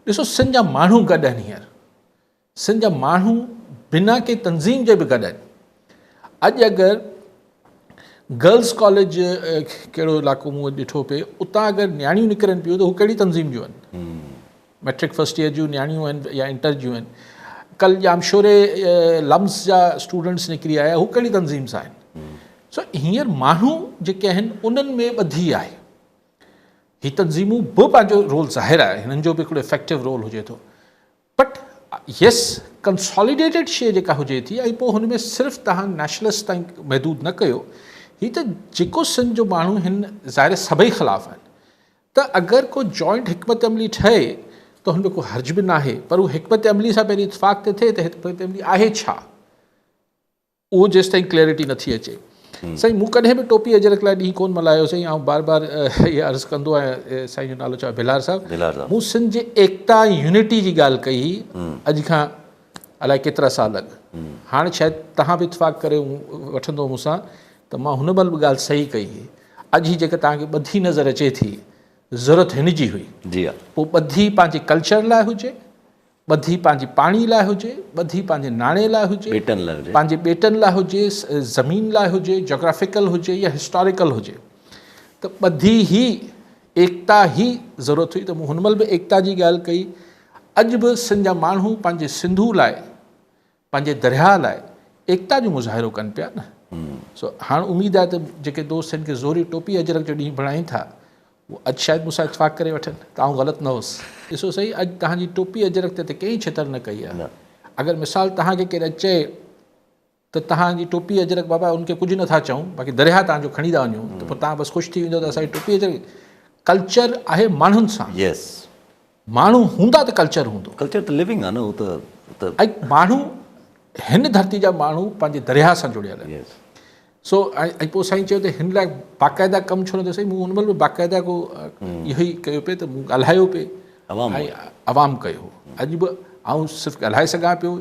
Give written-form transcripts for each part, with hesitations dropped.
ڏسو سنڌ جا ماڻهو گڏ آهن هينئر سنڌ جا ماڻهو بنا ڪنهن تنظيم جي به گڏ آهن. اڄ اگر گرلس ڪاليج ڪهڙو علائقو مون ڏٺو پئي اتان اگر نياڻيون نڪرن پيون ته هو ڪهڙي تنظيم جون آهن ميٽرڪ فرسٽ ايئر جون نياڻيون آهن يا انٽر جون آهن ڪل ڄامشوري لمس جا اسٽوڊنٽس نڪري آيا هو ڪهڙي تنظيم سان آهن سو هينئر ماڻهو جيڪي آهن انهن ۾ ٻڌي آهي هي تنظيمون به پنهنجو رول ظاهر آهي هنن جو به هڪڙو افيڪٽو رول هجي ٿو بٽ يس ڪنساليڊيٽيڊ شيء جيڪا هجي ٿي ۽ پوء هن ۾ صرف توهان نيشنلسٽ تائين محدود نه ڪيو هي ته جيڪو سنڌ جو ماڻهو هن ظاهر سڀئي خلاف آهن ته اگر ڪو جوائنٽ حڪمت عملي ٺهي ته هن ۾ ڪو حرج به ناهي پر هو حڪمت عملي سان پهرين اتفاق ته ٿئي ته حڪمت عملي آهي ڇا؟ اهو جيستائين ڪليرٽي نٿي اچي. سائين مون ڪڏهن به ٽوپي اجرڪ لاء ڏينهن ڪونه ملهايو سائين آئون بار بار اهي عرض ڪندو آهيان سائين جو نالو ڇا بلار صاحب مون سنڌ جي ايڪتا ۽ يونٽي جي ڳالهه ڪئي هئي اڄ کان الائي ڪيترا سال اڳ هاڻ شايد توهان به اتفاق ڪري وٺندو مون سان ته مان هن مهل به ڳالهه صحيح ڪئي هئي اڄ هي جيڪا توهان کي ٻڌي نظر اچي ٿي ضرورت هن جي هئي جي پوء ٻڌي پنهنجي ڪلچر لاء هجي ٻڌي پنهنجي پاڻي لاء هجي، ٻڌي پنهنجي ناڻي لاء هجي، ٻيٽن لاء هجي، پنهنجي ٻيٽن لاء هجي، زمين لاء هجي، جاگرافيڪل هجي يا هسٽاريڪل هجي ته ٻڌي هي ايڪتا هي ضرورت هئي ته مون هن مهل به ايڪتا جي ڳالهه ڪئي اڄ به سنڌ جا ماڻهو پنهنجي سنڌو لاء پنهنجي درياهه لاء ايڪتا جو مظاهرو ڪن پيا نه سو هاڻ اميد آهي ته جيڪي دوست هن کي زوري ٽوپي اجرڪ جو ڏينهن بڻائين ٿا اهو اڄ شايد مون سان اتفاق ڪري وٺن ته آئون غلط نه هوس. ڏسو سهي اڄ توهان جي ٽوپي اجرڪ تي ته ڪنهن ڇتر نه ڪئي آهي اگر مثال توهان کي ڪير اڄ چئي ته توهان جي ٽوپي اجرڪ بابا ان کي ڪجهه نٿا چئون باقي درياهه توهان جو کڻي ٿا وڃون ته پوء توهان بس خوش ٿي ويندو ته اسان جي ٽوپي اجرڪ ڪلچر آهي ماڻهن سان يس ماڻهو هوندا ته ڪلچر هوندو. ڪلچر ته لوينگ آ نه اهو ته. ۽ ماڻهو هن ڌرتي جا ماڻهو پنهنجي درياهه سان جڙيل آهن. سو ۽ پوء سائين چيو ته هن لاء باقاعده ڪم ڇو نه ٿيو سائين مون ان مهل به باقاعده ڪو اهو ئي ڪيو پئي ته مون ڳالهايو پئي ۽ عوام ڪيو اڄ به آئون صرف ڳالهائي سگهان پيو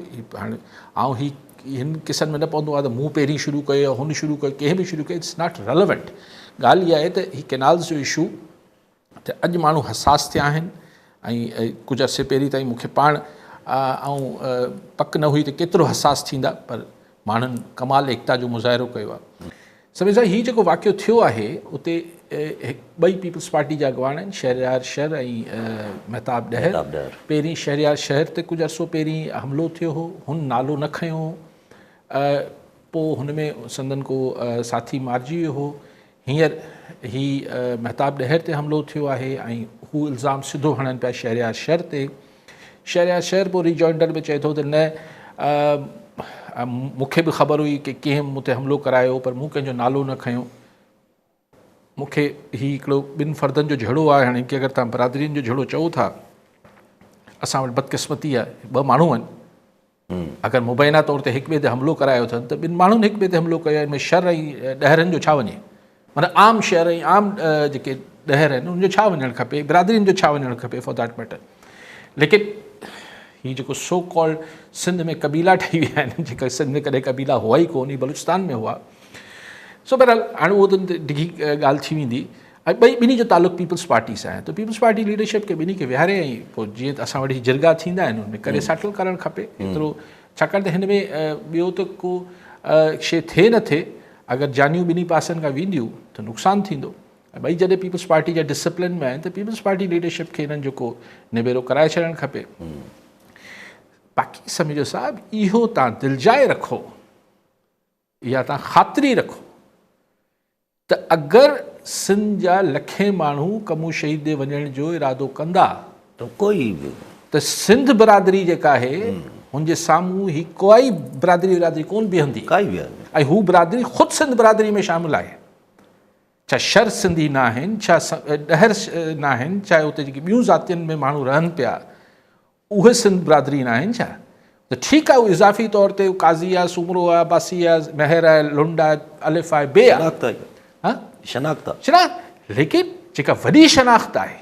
هاڻي آئون هي هن قصن ۾ نه پوندو آهيان ته مون پهرين شروع ڪيو يا هن شروع ڪيو ڪنهن به شروع ڪيو it's not relevant ڳالهه اها آهي ته هي ڪينالز جو اشو ته اڄ ماڻهو حساس ٿيا آهن ۽ ڪجهه عرصي پهرين تائين مون کي پاڻ آئون پڪ نه هئي ته ڪيترو حساس ٿيندا پر ماڻهن ڪمال ايڪتا جو مظاهرو ڪيو آهي. سميع صاحب هي جيڪو واقعو ٿيو آهي اتي ٻئي پيپلز پارٽي جا اڳواڻ آهن شهريار شر ۽ مهتاب ڏهر پهرين شهريار شهر تي ڪجهه عرصو پهرين حملو ٿيو هو هن نالو نه کنيو هو پوء هن ۾ سندن ڪو ساٿي مارجي ويو هو هينئر هي مهتاب ڏهر تي حملو ٿيو آهي ۽ هو الزام سڌو هڻن پيا شهريار شر تي. شهريار شر پوء ريجوائنڊر ۾ چئي ٿو ته نه مون کي به خبر هئي ڪي ڪنهن مون تي حملو ڪرايو پر مون ڪنهن جو نالو نه کنيو. مون کي هي هڪڙو ٻن فردن جو جهيڙو آهي هاڻي ڪي اگر توهان برادرين جو جهيڙو چئو ٿا اسان وٽ بدقسمتي آهي ٻه ماڻهو آهن. اگر مبينا طور تي هڪ ٻئي تي حملو ڪرايو اٿن ته ٻن ماڻهن هڪ ٻئي تي حملو ڪيو آهي ان ۾ شر ۽ ڏهرن جو ڇا وڃي معنيٰ عام شهر ۽ عام جيڪي ڏهر آهن ان جو ڇا وڃڻ کپي برادرين جو ڇا وڃڻ کپي فار that matter ليڪن هي جيڪو سو ڪالڊ سنڌ ۾ قبيلا ٺهي ويا آهن جيڪا سنڌ ۾ ڪڏهن قبيلا هئا ئي ڪون هي بلوچستان ۾ هئا سو بهرحال هاڻي اهو ته ڊگهي ڳالهه ٿي ويندي ۽ ٻئي ٻنهي جو تعلق پيپلز پارٽي سان آهي ته پيپلز پارٽي ليڊرشپ کي ٻنهي کي ويهاري ۽ پوء جيئن ته اسان وٽ هي جرڳا ٿيندا آهن ان ۾ ڪري سيٽل ڪرڻ کپي ايترو ڇاڪاڻ ته هن ۾ ٻيو ته ڪو شي ٿئي نه ٿئي اگر جانيون ٻنهي پاسن کان وينديون ته نقصان ٿيندو ۽ ٻئي جڏهن پيپلز پارٽي جا ڊسپلن ۾ آهن ته پيپلز پارٽي ليڊرشپ کي هنن جو ڪو نبيرو ڪرائي ڇڏڻ کپي باقي سميجو صاحب اهو تان دلجاء رکو اها تان خاطري رکو ته اگر سنڌ جا لکين ماڻهو ڪمون شهيد ڏي وڃڻ جو ارادو ڪندا ته ڪوئي به. ته سنڌ برادري جيڪا آهي هن جي سامهون هي ڪوئي برادري ورادري ڪونه بيهندي ڪائي به ۽ هو برادري خود سنڌ برادري ۾ شامل آهي. ڇا شر سنڌي ناهن، ڇا ڏهر ناهن، ڇا اتي جيڪي ٻيون ذاتين ۾ ماڻهو رهن پيا اهي سنڌ برادري نه آهن ڇا؟ ته ٺيڪ آهي اهو اضافي طور تي قاضي آهي، سومرو آهي، عباسي آهي، مهر آهي، لنڊ آهي، الف آهي، بي آهي. شناخت آهي. ها؟ شناخت آهي. شناخت ليڪن جيڪا وڏي شناخت آهي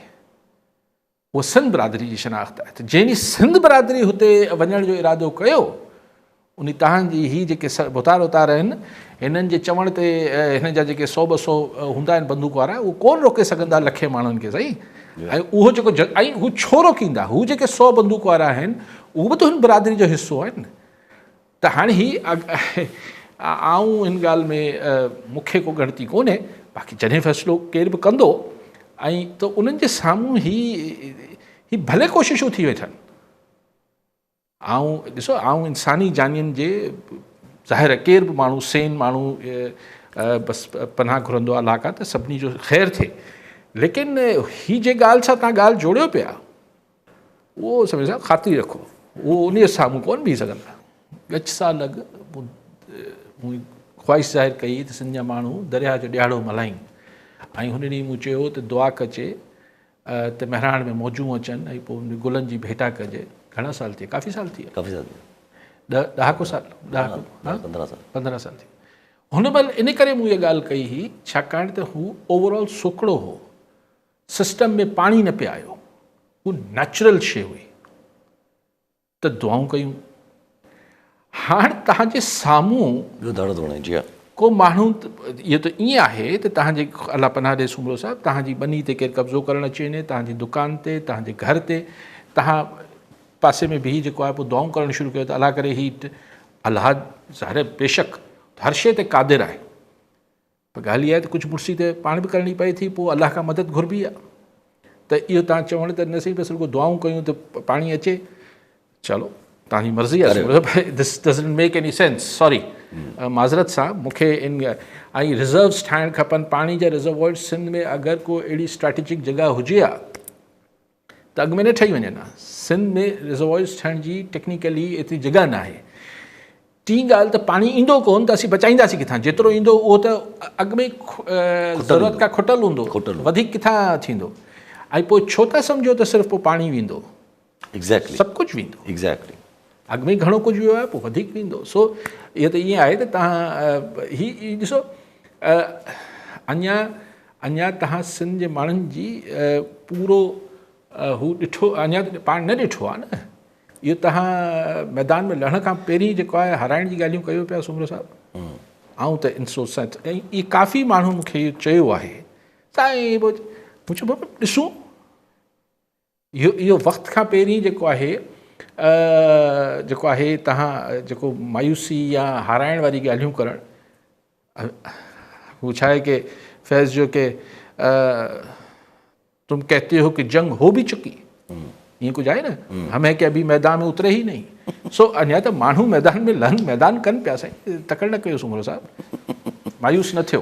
اها سنڌ برادري جي شناخت آهي ته جنهن ڏينهن سنڌ برادري هتي وڃڻ جو ارادو ڪيو انهي تهان جي هي جيڪي ڀوتار ووتار آهن هنن جي چوڻ تي هنن جا جيڪي سو ٻه سو هوندا آهن بندوق وارا اهو ڪون روڪي سگهندا لکين ماڻهن کي سائين. ۽ اهو جيڪو ۽ هو ڇو روڪيندا؟ هو جيڪي 100 بندوق وارا آهن اهو به ته هن برادري جو حصو آهن ته هاڻي هي آئون هن ڳالهه ۾ مون کي ڪو ڳڻتي ڪونهي باقي جڏهن فيصلو ڪير به ڪندو ۽ ته انهن جي سامهون هي هي ڀلي ڪوششون ٿي ويٺن. آئون ڏسو آئون انساني جانين جي ظاهر آهي ڪير به ماڻهو سين ماڻهو بس پناهه گهرندو آهي الله کان ته سڀني جو خير ٿئي ليڪن هي جي ڳالهه سان تان ڳالهه جوڙيو پيا اهو سمجھ سان خاطري رکو اهو ان جي سامهون ڪون بيهي سگهندا. ڳچ سال اڳ مون خواهش ظاهر ڪئي ته سنڌ جا ماڻهو درياهه جو ڏهاڙو ملهائين ۽ هن ڏينهن مون چيو ته دعا ڪجي ته مهراڻ ۾ موجون اچن ۽ پوء ان گلن جي ڀيٽا ڪجي. گهڻا سال ٿي ويا؟ ڪافي سال ٿي ويا. ڪافي سال ٿي ويا. ڏهاڪو سال، ڏهاڪو، ها؟ 15 سال. 15 سال ٿي ويا. هن مهل ان ڪري مون اها ڳالهه ڪئي هئي ڇاڪاڻ ته هو اوور آل سوڪڙو هو. سسٽم ۾ پاڻي نه پئي آيو. هو نيچرل شيء هئي. ته دعائون ڪيون. هاڻ توهان جي سامهون ٻيو ڌڙ ڌوڻي جي ها. ڪو ماڻهو اهو ته ائين آهي ته توهان جي الله پناهه ڏي سومرو صاحب توهان جي ٻني تي ڪير قبضو ڪرڻ اچي وڃي توهان جي دڪان تي توهان جي گهر تي توهان پاسي ۾ بيهي جيڪو آهي پوء دعائون ڪرڻ شروع ڪيو ته الله ڪري هي الله ظاهر بيشڪ هر شيء تي قادر آهي پر ڳالهه اها آهي ته ڪجهه مڙسي ته پاڻ به ڪرڻي پئي ٿي پوء الله کان مدد گهربي آهي ته اهو تان چوڻ ته نه سائين بس رڳو دعائون ڪيون ته پاڻي اچي چلو تان جي مرضي آهي this doesn't make any sense sorry معذرت سان مون کي ان ۽ ريزروز ٺاهڻ کپن پاڻي جا ريزروائرز سنڌ ۾ اگر ڪو اهڙي اسٽريٽجڪ جڳهه هجي ها ته اڳ ۾ نه ٺهي وڃن ها. سنڌ ۾ ريزروائرز ٺهڻ جي ٽيڪنيڪلي ايتري جڳهه نه آهي. ٽين ڳالهه ته پاڻي ايندو ڪونه ته اسين بچائينداسين ڪٿان؟ جيترو ايندو اهو ته اڳ ۾ ضرورت کان کٽل هوندو، وڌيڪ ڪٿان ٿيندو؟ ۽ پوء ڇو ٿا سمجهو ته صرف پوء پاڻي ويندو؟ سڀ ڪجهه ويندو. اڳ ۾ گهڻو ڪجهه ويو آهي پوء وڌيڪ ويندو. سو اهو ته ائين آهي ته توهان هي ڏسو اڃا اڃا توهان سنڌ جي ماڻهن جي پورو هو ڏٺو اڃا پاڻ نه ڏٺو آهي نه اهو توهان ميدان ۾ لهڻ کان پهرين جيڪو آهي هارائڻ جي ڳالهيون ڪيو پيا سومرو صاحب آئون ته ان سوچ سان ۽ اهي ڪافي ماڻهو مون کي اهو چيو آهي سائين مون چيو بابا ڏسون اهو اهو وقت کان پهرين جيڪو آهي جيڪو آهي توهان جيڪو مايوسي يا هارائڻ واري ڳالهيون ڪرڻ هو ڇا آهي ڪي فيض جو ڪي تم ڪهتي هو ڪي جنگ هو به چڪي ائين ڪجهه آهي نه هم هي ڪي ابي ميدان ۾ اتري هي نهين سو اڃا ته ماڻهو ميدان ۾ لهن ميدان ڪن پيا سائين تڪڙ نه ڪيو سومرو صاحب مايوس نه ٿيو.